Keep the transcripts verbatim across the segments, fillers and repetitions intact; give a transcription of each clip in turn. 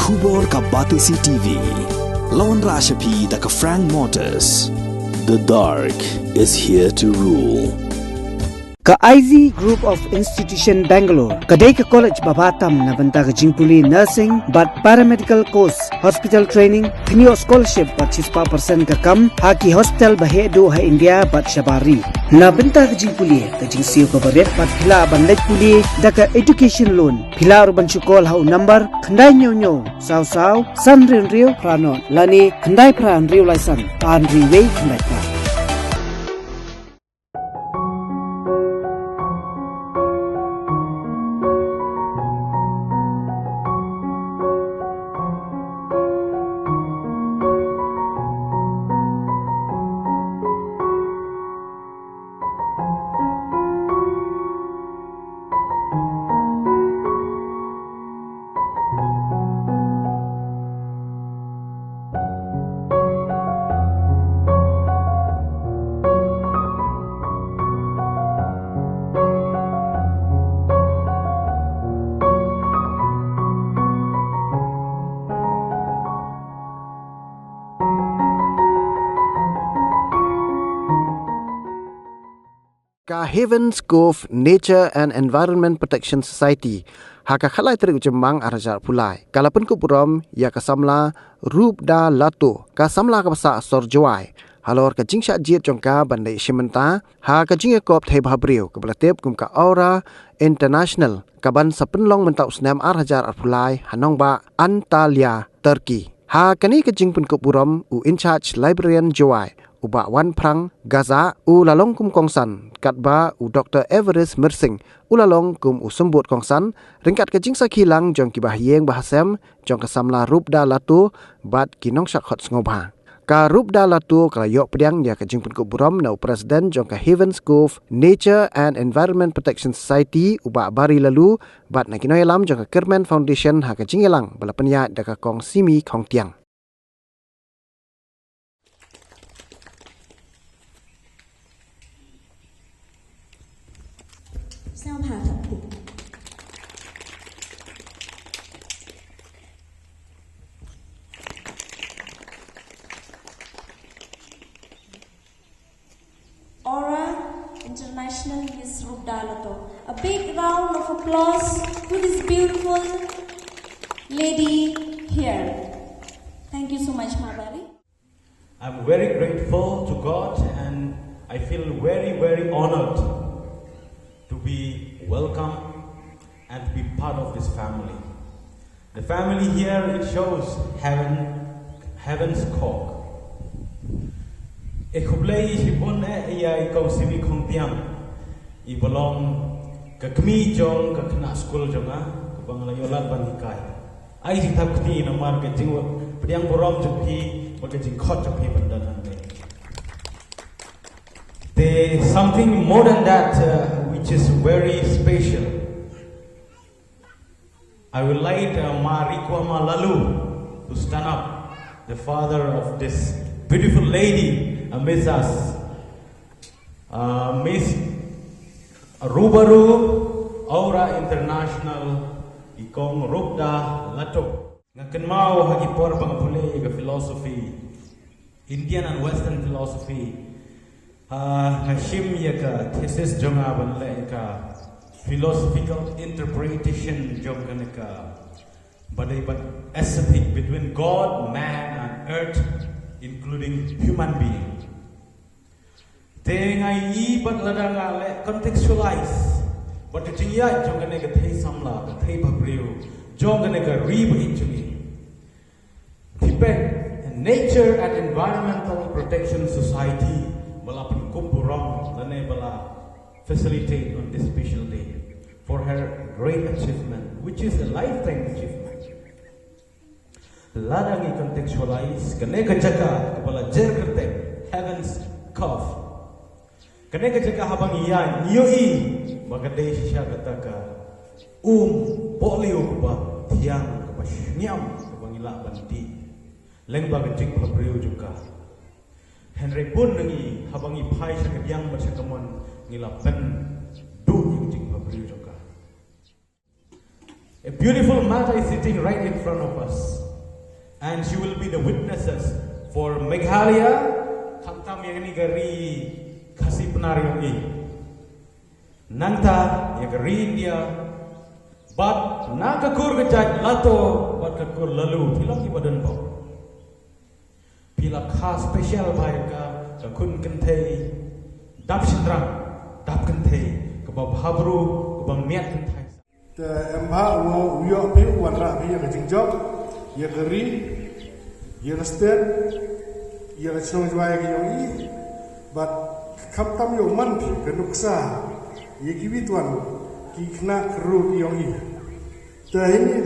Khubor ka Batesi T V. Lawan Rashapi da ka Frank Motors. The dark is here to rule. Ka I Z Group of Institution Bangalore ka dei ka college ba bha tam na bynta ka jingpule nursing bad paramedical course, hospital training, kynioh scholarship bad shispah percent ka kam ha ki hospital ba heh duh ha India bad shabar ri. Na bynta ka jingpule, ka jingsiew kaba rit bad phi lah ban leit pule da ka education loan. Phi lah ruh ban shu call ha u number khyndai hynñiew hynñiew saw saw san hynriew hynriew phra nod lane khyndai phra hynriew lai san ar hynriew wei khyndai phra. Ka Heavens Cove Nature and Environment Protection Society, ha ka khatlai tarik u Jymmang ar hajar arphew lai, ka la pynkup burom ïa ka samla Rupda Lato, ka samla kaba sah sor Jowai, halor ka jingshah jied jong ka ban leit shim bynta ha ka jingïakop thei bhabriew kaba la tip kum ka Aura International, kaban sa pynlong mynta u snem ar hajar arphew lai ha nongbah Antalya, Turkey. Ha kane ka jingpynkup burom, u in charge librarian Jowai, u Bah Wanphrang Gaza, u la long kum kongsan, katba u Doktor Everest Myrsing u la long kum u symbud kongsan, ryngkat ka jingsakhi lang jong ki bahaïing bahasem jong ka samla Rupda Lato bad ki nongshah khot sngewbha. Ka Rupda Lato ka la ïoh pdiang ïa ka jingpynkup burom na u President jong ka Heavens Cove Nature and Environment Protection Society, u Bah Bari Laloo, bad na ki nongïalam jong ka Kyrmen Foundation ha ka jingïalang ba la pynïaid da ka Kong Simi Khongtiang. Aura International Miss Rupda Lato. A big round of applause to this beautiful lady here. Thank you so much, Ma Bari. I'm very grateful to God and I feel very, very honored to be welcome and to be part of this family. The family here, it shows heaven, heaven's call. E khublei shibun eh ïa i Kong Simi Khongtiang, i ba long ka kmie jong ka khynnah skul jong nga, kaba nga la ïoh lad ban hikai. Ai jingthap kti namar ka jingpdiang burom jong phi bad ka jingkhot jong phi ban don hangne. There's something more than that, uh, which is very special. I would like, uh, Ma Rikwama Laloo to stand up, the father of this beautiful lady amidst us. Uh, Miss Rubaru Aura International, i Kong Rupda Lato. Nga kynmaw ha ki por ba nga pule ïa ka philosophy, Indian and Western philosophy. Ah, nga shim ïa ka thesis jong nga ban leh ïa ka philosophical interpretation jong kane ka ba dei ban aesthetic between God, man and earth, including human being. Te nga ïohi bad lada nga leh contextualize bad ka jingïaid jong kane ka thei samla, ka thei bhabriew jong kane ka ri ba ïeit jong ngi. Tibet Nature and Environmental Protection Society ba la pynkup burom lane ba la facilitate on this special day for her great achievement, which is a lifetime achievement. Lada ngi contextualize kane ka jaka kaba la jer kyrteng Heaven's Cove. Kane ka jaka haba ngi ïaid ngi ïohi ba ka dei shisha kata ka um pohliew kaba thiang, kaba shngiam, kaba ngi lah ban dih lyngba ka jingbhabriew jong ka. Hynrei bun na ngi haba ngi phai sha kadiang bad sha kamon ngi la pynduh ïa ka jingbhabriew jong ka. E Beautiful Mata is sitting right in front of us. And she will be the witnesses for Meghalaya, khamtam ïa kane ka ri Khasi Pnar ïong i. Nangta ïa ka ri India, bad na ka kur ka jait Lato, bad ka kur Lalu, phi long kiba don bok. Phi la kha special bha ïa ka, ka khun kynthei, dap shynrang, dap kynthei, kaba bha bru, kaba miat kynthei. Te em bha u, u ïoh phi u wanrah phi ïa ka jingjop, ïa ka ri, ïa ka state, ïa ka shnong Jowai ka ïong i, bad khamtam ïoh man phi ka nuksa, ïa kiwei tuan, ki khynnah khynroo ki ïong i. Te hynrei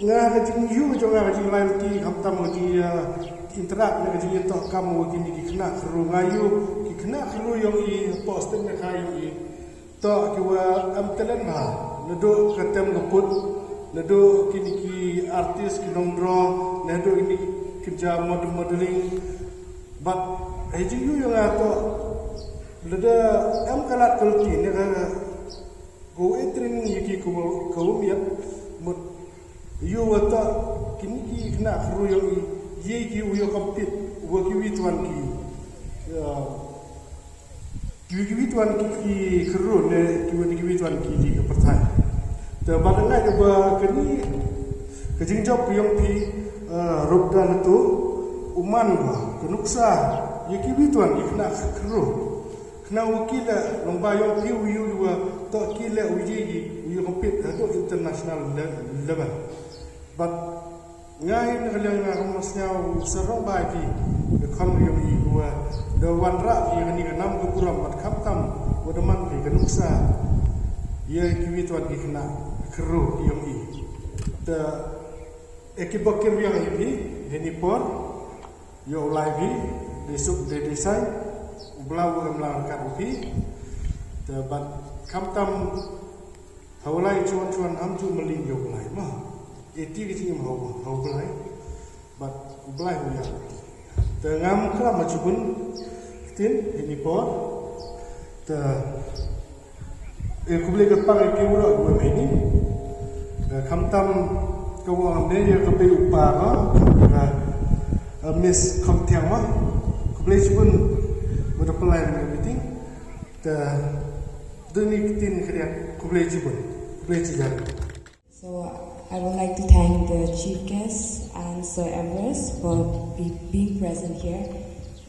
nga ka jingïoh jong nga ka jinglai lynti khamtam ka jing ïa interact ne ka jingïatoh kam wa kine ki khynnah khynroo nga ïoh, ki khynnah khynroo ïong i, hapoh state ne ka ïong i. To ki wa em talent bha, naduh ka tem ka put, naduh kine ki artist ki nong draw, naduh kine ki ja mod-, modeling. Bad ha jingïoh ïong nga to, lada em ka lad ka lynti ne ka Ko e training ïa ki ko, ko miat mut ïoh wa ta kini ki khynnah khynroo ïong i, ïa ki u ïoh compete wa kiwi tuan ki, ïa, kiwi kiwi tuan ki, ki khynroo ne kiwi kiwi tuan ki, ki ka pyrthai. Te bad nga ïa ba kani ka jingjop ka ïong phi, eh, rup da na tu u man ba ka nuksa ïa kiwi tuan ki khynnah khynroo. Khnang wa ki leh, long ba ïong phi u ïoh wa toh ki leh u ïoh, u ïoh compete haduh international le-, level. But nga hi na ka liang nga ka mos nga u sarong ba ki, ka kham ïong i wa da wanrah ki kani ka nam ka burom, but khamtam wa da man ki ka nuksa ïa kiwi tuan ki khynnah khynroo ïong i. Te e ki bok ki riang i phi, heni por, ïa u lai phi, dei suk, dei, dei sai, u Blei u em lang ryngkat u phi. Te bad khamtam ha u lai chuan chuan ham chu mali ïa u Blei ma. E ti ki jingim ha u, ha u Blei. Bad u Blei u ïa. Te ngam klam ha chu bun ktien, heni por. Te Eh, khublei ka pang ïa phi waroh kiwa mih ni. Eh, khamtam ka wa ne ïa ka bei u pa ka, ka, eh, Miss Kham Thiang ma. Khublei shibun wa da pynlait na ka meeting. Te duni ktien khriat, khublei shibun. Khublei shihajar. So I would like to thank the chief guests and Sir Ambrose for be, being present here.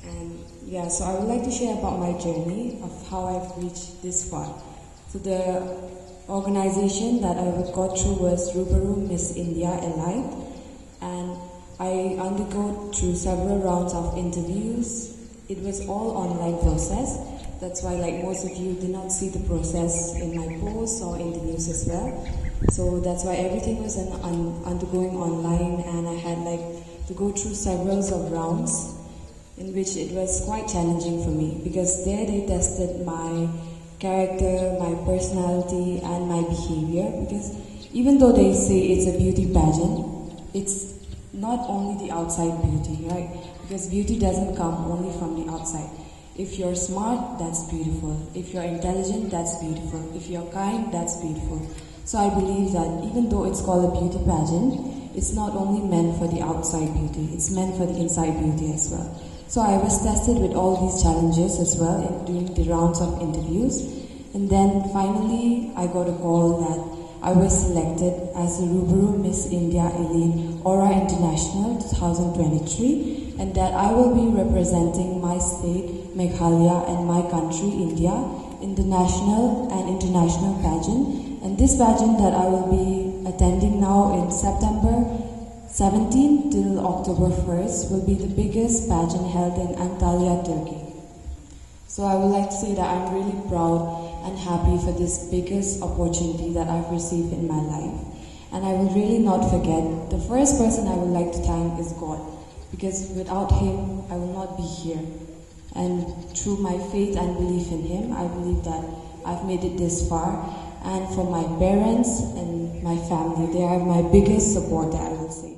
And yeah, so I would like to share about my journey of how I've reached this far. So the organization that I got through was Rubaru Miss India Elite, and I undergo through several rounds of interviews. It was all online process. That's why, like, most of you did not see the process in my posts or in the news as well. So that's why everything was an, un, undergoing online, and I had, like, to go through several of rounds in which it was quite challenging for me, because there they tested my character, my personality, and my behavior. Because even though they say it's a beauty pageant, it's not only the outside beauty, right? Because beauty doesn't come only from the outside. If you're smart, that's beautiful. If you're intelligent, that's beautiful. If you're kind, that's beautiful. So I believe that even though it's called a beauty pageant, it's not only meant for the outside beauty, it's meant for the inside beauty as well. So I was tested with all these challenges as well in doing the rounds of interviews. And then finally, I got a call that I was selected as the Rubaru Miss India Elite Aura International twenty twenty-three, and that I will be representing my state, Meghalaya, and my country, India, in the national and international pageant. And this pageant that I will be attending now in September seventeenth till October first will be the biggest pageant held in Antalya, Turkey. So I would like to say that I'm really proud and happy for this biggest opportunity that I've received in my life. And I will really not forget, the first person I would like to thank is God, because without him, I will not be here. And through my faith and belief in him, I believe that I've made it this far. And for my parents and my family, they are my biggest support, I will say.